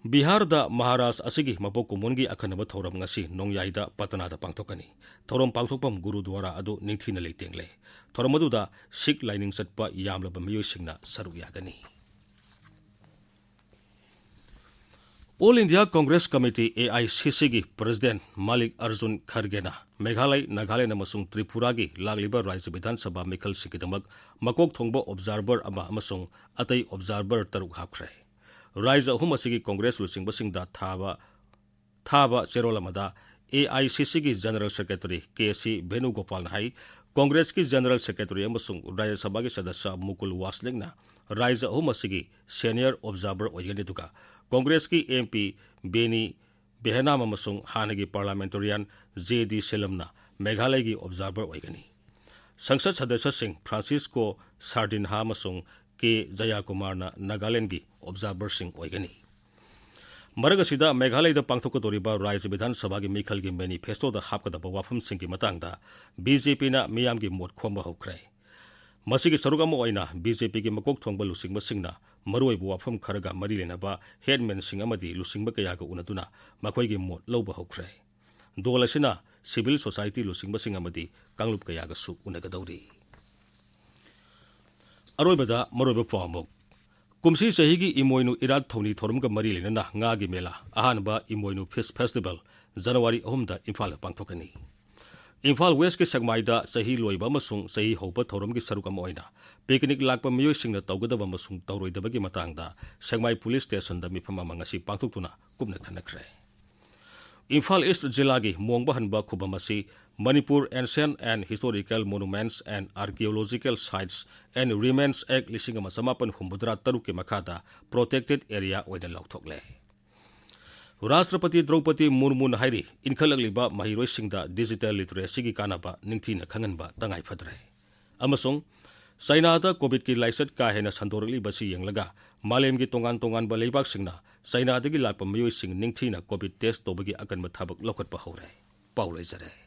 ꯕꯤꯍꯥꯔꯗ ꯃꯍꯥꯔꯥꯖ ꯑꯁꯤꯒꯤ ꯃꯄꯣꯛ ꯀꯨꯝꯑꯣꯟꯒꯤ ꯑꯈꯟꯅꯕ ꯊꯧꯔꯝ ꯉꯁꯤ ꯅꯣꯡꯌꯥꯏꯗ ꯄꯇꯅꯥꯗ ꯄꯥꯡꯊꯣꯛꯀꯅꯤ꯫ ꯊꯧꯔꯝ ꯄꯥꯡꯊꯣꯛꯐꯝ ꯒꯨꯔꯨꯗ꯭ꯋꯥꯔꯥ ꯑꯗꯨ ꯅꯤꯡꯊꯤꯅ ꯂꯩꯇꯦꯡꯂꯦ꯫ ꯊꯧꯔꯝ ꯑꯗꯨꯗ ꯁꯤꯈ ꯂꯥꯏꯅꯤꯡ ꯆꯠꯄ ꯌꯥꯝꯂꯕ ꯃꯤꯑꯣꯏꯁꯤꯡꯅ ꯁꯔꯨꯛ ꯌꯥꯒꯅꯤ꯫ All India Congress Committee, AICCꯒꯤ ꯄ꯭ꯔꯦꯁꯤꯗꯦꯟꯠ ꯃꯥꯂꯤꯛ ꯑꯔꯖꯨꯟ ꯈꯔꯒꯦꯅ ꯃꯦꯘꯥꯂꯌ, ꯅꯥꯒꯥꯂꯦꯟꯗ ꯑꯃꯁꯨꯡ ꯇ꯭ꯔꯤꯄꯨꯔꯥꯒꯤ ꯂꯥꯛꯂꯤꯕ ꯔꯥꯖ꯭ꯌ ꯕꯤꯙꯥꯟ ꯁꯚꯥ ꯃꯤꯈꯜꯁꯤꯡꯒꯤꯗꯃꯛ ꯃꯀꯣꯛ ꯊꯣꯡꯕ ꯑꯣꯕꯖꯥꯔꯚꯔ ꯑꯃ ꯑꯃꯁꯨꯡ ꯑꯇꯩ ꯑꯣꯕꯖꯥꯔꯚꯔ ꯇꯔꯨꯛ ꯍꯥꯞꯈ꯭ꯔꯦ꯫ ꯔꯥꯖ꯭ꯌ ꯑꯍꯨꯝ ꯑꯁꯤꯒꯤ ꯀꯣꯡꯒ꯭ꯔꯦꯁ ꯂꯨꯆꯤꯡꯕꯁꯤꯡꯗ ꯊꯥꯕ ꯊꯥꯕ ꯆꯦꯔꯣꯜ ꯑꯃꯗ AICCꯒꯤ ꯖꯦꯅꯔꯦꯜ ꯁꯦꯀ꯭ꯔꯦꯇꯔꯤ ꯀꯦ ꯁꯤ ꯚꯦꯅꯨꯒꯣꯄꯥꯜꯅ ꯍꯥꯏ, ꯀꯣꯡꯒ꯭ꯔꯦꯁꯀꯤ ꯖꯦꯅꯔꯦꯜ ꯁꯦꯀ꯭ꯔꯦꯇꯔꯤ ꯑꯃꯁꯨꯡ ꯔꯥꯖ꯭ꯌ ꯁꯚꯥꯒꯤ ꯁꯗꯁ꯭ꯌ ꯃꯨꯀꯨꯜ ꯋꯥꯁꯅꯤꯛꯅ ꯔꯥꯖ꯭ꯌ ꯑꯍꯨꯝ ꯑꯁꯤꯒꯤ ꯁꯦꯅꯤꯌꯔ ꯑꯣꯕꯖꯥꯔꯚꯔ ꯑꯣꯏꯒꯅꯤ, ꯑꯗꯨꯒ ꯀꯣꯡꯒ꯭ꯔꯦꯁꯀꯤ MP ꯕꯦꯅꯤ ꯄꯦꯍꯅꯥꯝ ꯑꯃꯁꯨꯡ ꯍꯥꯟꯅꯒꯤ parliamentarian ꯖꯦ ꯗꯤ ꯁꯤꯂꯝꯅ ꯃꯦꯘꯥꯂꯌꯒꯤ observer ꯑꯣꯏꯒꯅꯤ꯫ ꯁꯪꯁꯠ ꯁꯗꯁ꯭ꯌꯁꯤꯡ ꯐ꯭ꯔꯥꯟꯁꯤꯁꯀꯣ ꯁꯥꯔꯗꯤꯟꯍꯥ ꯑꯃꯁꯨꯡ ꯀꯦ ꯖꯌꯥꯀꯨꯃꯥꯔꯅ ꯅꯥꯒꯥꯂꯦꯟꯗꯒꯤ observerꯁꯤꯡ ꯑꯣꯏꯒꯅꯤ꯫ ꯃꯔꯛ ꯑꯁꯤꯗ, ꯃꯦꯘꯥꯂꯌꯗ ꯄꯥꯡꯊꯣꯛꯀꯗꯧꯔꯤꯕ ꯔꯥꯖ꯭ꯌ ꯕꯤꯙꯥꯟ ꯁꯚꯥꯒꯤ ꯃꯤꯈꯜꯒꯤ manifestoꯗ ꯍꯥꯞꯀꯗꯕ ꯋꯥꯐꯝꯁꯤꯡꯒꯤ ꯃꯇꯥꯡꯗ ꯕꯤ ꯖꯦ ꯄꯤꯅ ꯃꯤꯌꯥꯝꯒꯤ ꯃꯣꯠ ꯈꯣꯝꯕ ꯍꯧꯈ꯭ꯔꯦ꯫ ꯃꯁꯤꯒꯤ ꯁꯔꯨꯛ ꯑꯃ ꯑꯣꯏꯅ ꯕꯤ ꯖꯦ ꯄꯤꯒꯤ ꯃꯀꯣꯛ ꯊꯣꯡꯕ ꯂꯨꯆꯤꯡꯕꯁꯤꯡꯅ ꯃꯔꯨꯑꯣꯏꯕ ꯋꯥꯐꯝ ꯈꯔꯒ ꯃꯔꯤ ꯂꯩꯅꯕ headmanꯁꯤꯡ ꯑꯃꯗꯤ ꯂꯨꯆꯤꯡꯕ ꯀꯌꯥꯒ ꯎꯅꯗꯨꯅ ꯃꯈꯣꯏꯒꯤ ꯃꯣꯠ ꯂꯧꯕ ꯍꯧꯈ꯭ꯔꯦ꯫ ꯗꯣꯜ ꯑꯁꯤꯅ civil society ꯂꯨꯆꯤꯡꯕꯁꯤꯡ ꯑꯃꯗꯤ ꯀꯥꯡꯂꯨꯞ ꯀꯌꯥꯒꯁꯨ ꯎꯅꯒꯗꯧꯔꯤ꯫ ꯑꯔꯣꯏꯕꯗ ꯃꯔꯨꯑꯣꯏꯕ ꯄꯥꯎ ꯑꯃꯨꯛ꯫ ꯀꯨꯝꯁꯤ ꯆꯍꯤꯒꯤ ꯏꯃꯣꯏꯅꯨ ꯏꯔꯥꯠ ꯊꯧꯅꯤ ꯊꯧꯔꯝꯒ ꯃꯔꯤ ꯂꯩꯅꯅ ꯉꯥꯒꯤ ꯃꯦꯂꯥ, ꯑꯍꯥꯟꯕ ꯏꯃꯣꯏꯅꯨ Fish Festival, ꯖꯅꯋꯥꯔꯤ ꯑꯍꯨꯝꯗ ꯏꯝꯐꯥꯜꯗ ꯄꯥꯡꯊꯣꯛꯀꯅꯤ꯫ ꯏꯝꯐꯥꯜ Westꯀꯤ ꯁꯦꯛꯃꯥꯏꯗ ꯆꯍꯤ ꯂꯣꯏꯕ ꯑꯃꯁꯨꯡ ꯆꯍꯤ ꯍꯧꯕ ꯊꯧꯔꯝꯒꯤ ꯁꯔꯨꯛ ꯑꯃ ꯑꯣꯏꯅ picnic ꯂꯥꯛꯄ ꯃꯤꯑꯣꯏꯁꯤꯡꯅ ꯇꯧꯒꯗꯕ ꯑꯃꯁꯨꯡ ꯇꯧꯔꯣꯏꯗꯕꯒꯤ ꯃꯇꯥꯡꯗ ꯁꯦꯛꯃꯥꯏ Police Stationꯗ ꯃꯤꯐꯝ ꯑꯃ ꯉꯁꯤ ꯄꯥꯡꯊꯣꯛꯇꯨꯅ ꯀꯨꯞꯅ ꯈꯟꯅꯈ꯭ꯔꯦ꯫ ꯏꯝꯐꯥꯜ East ꯖꯤꯂꯥꯒꯤ ꯃꯣꯡꯕ ꯍꯟꯕ ꯈꯨꯕꯝ ꯑꯁꯤ Manipur Ancient and Historical Monuments and Archaeological Sites and Remains Act ꯂꯤꯁꯤꯡ ꯑꯃ ꯆꯃꯥꯄꯟ ꯍꯨꯝꯐꯨꯇꯔꯥ ꯇꯔꯨꯛꯀꯤ ꯃꯈꯥꯗ protected area ꯑꯣꯏꯅ ꯂꯥꯎꯊꯣꯛꯂꯦ꯫ ꯔꯥꯁꯇ꯭ꯔꯄꯇꯤ ꯗ꯭ꯔꯧꯄꯗꯤ ꯃꯨꯔꯃꯨꯅ ꯍꯥꯏꯔꯤ, ꯏꯟꯈꯠꯂꯛꯂꯤꯕ ꯃꯍꯩꯔꯣꯏꯁꯤꯡꯗ digital literacyꯒꯤ ꯀꯥꯟꯅꯕ ꯅꯤꯡꯊꯤꯅ ꯈꯪꯍꯟꯕ ꯇꯉꯥꯏ ꯐꯗ꯭ꯔꯦ꯫ ꯑꯃꯁꯨꯡ ꯆꯥꯏꯅꯥꯗ COVIDꯀꯤ ꯂꯥꯏꯆꯠ ꯀꯥ ꯍꯦꯟꯅ ꯁꯟꯗꯣꯔꯛꯂꯤꯕꯁꯤ ꯌꯦꯡꯂꯒ ꯃꯥꯂꯦꯝꯒꯤ ꯇꯣꯉꯥꯟ ꯇꯣꯉꯥꯟꯕ ꯂꯩꯕꯥꯛꯁꯤꯡꯅ ꯆꯥꯏꯅꯥꯗꯒꯤ ꯂꯥꯛꯄ ꯃꯤꯑꯣꯏꯁꯤꯡ ꯅꯤꯡꯊꯤꯅ COVID test ꯇꯧꯕꯒꯤ ꯑꯀꯟꯕ ꯊꯕꯛ ꯂꯧꯈꯠꯄ ꯍꯧꯔꯦ꯫ ꯄꯥꯎ ꯂꯣꯏꯖꯔꯦ꯫